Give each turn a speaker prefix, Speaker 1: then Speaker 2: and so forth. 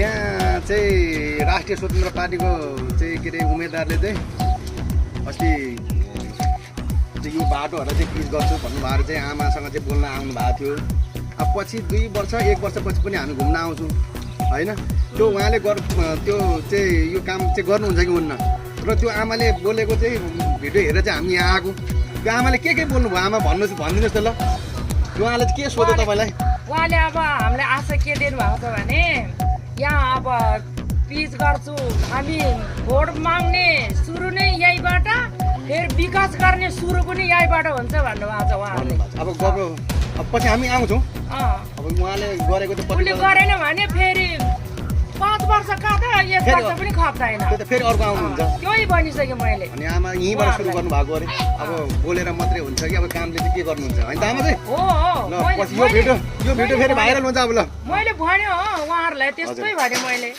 Speaker 1: यहाँ चाहिँ राष्ट्रिय स्वतन्त्र पार्टीको चाहिँ के अरे उम्मेदवारले चाहिँ अस्ति चाहिँ यो बाटोहरू चाहिँ पिच गर्छु भन्नुभएको चाहिँ आमासँग चाहिँ बोल्न आउनु भएको थियो। अब पछि 2 वर्ष 1 वर्षपछि पनि हामी घुम्न आउँछौँ होइन। त्यो उहाँले त्यो चाहिँ यो काम चाहिँ गर्नुहुन्छ कि हुन्न र त्यो आमाले बोलेको चाहिँ भिडियो हेरेर चाहिँ हामी यहाँ आएको। त्यो आमाले के बोल्नुभयो आमा भनिदिनुहोस् त ल। उहाँले चाहिँ के सोध्यो तपाईँलाई?
Speaker 2: उहाँले अब हामीलाई आशा के दिनुभएको छ भने यहाँ अब पिच गर्छु हामी भोट माग्ने सुरु नै यहीबाट फेरि विकास गर्ने सुरु पनि यहीबाट हुन्छ भन्नुभएको छ उहाँले।
Speaker 1: अब पछि हामी आउँछौँ। अब उहाँले गरेको चाहिँ
Speaker 2: उसले गरेन भने फेरि 5 वर्ष काट्दा 1 वर्ष पनि खप्दैन।
Speaker 1: त्यो त फेरि अर्को आउनुहुन्छ।
Speaker 2: त्यही भनिसकेँ मैले।
Speaker 1: अनि आमा यहीँबाट सुरु गर्नुभएको अरे अब बोलेर मात्रै हुन्छ कि अब कामले चाहिँ के गर्नुहुन्छ होइन त आमा चाहिँ? ल पछि यो भिडियो फेरि भाइरल हुन्छ अब ल।
Speaker 2: मैले भने हो उहाँहरूलाई त्यस्तै भने मैले।